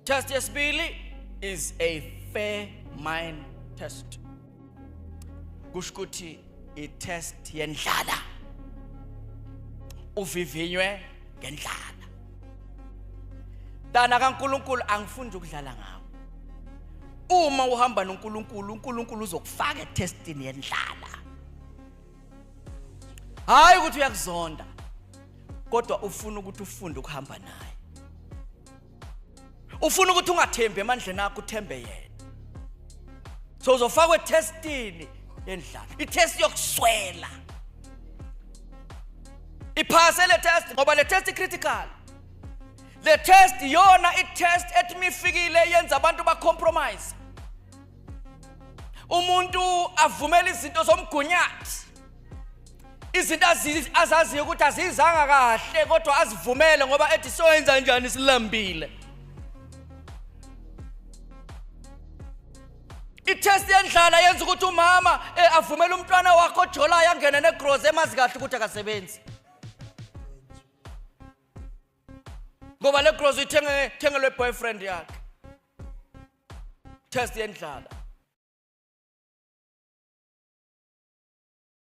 Test yesibili is a famine test. Kusho ukuthi i-test yendlala. Uvivinywe ngendlala. Mntana kaNkuluNkulu angifuni ukudlala ngawe. Uma uhamba noNkulunkulu, uNkulunkulu uzokufaka etestini yendlala. Hayi ukuthi uyakuzonda. Kodwa ufuna ukuthi ufunde ukuhamba naye. Ufuna ukuthi ungathembi emandleni akho uthembe yena. So uzofakwa etestini yendlala, itest yokuswela. Iphase le test ngoba le test critical. Le test yona i-test ethi mifikile yenza abantu ba-compromise. Umuntu avumela izinto zomgunyathi. Izinto azaziyo ukuthi azizanga kahle kodwa azivumele ngoba ethi soyenza njani silambile. I-test yendlala yenza ukuthi umama avumele umntwana wakhe ojolayo angene negrozi emazi kahle ukuthi akasebenzi. Ngoba le grozi uyithenge thengelwe boyfriend yakhe. Test yendlala.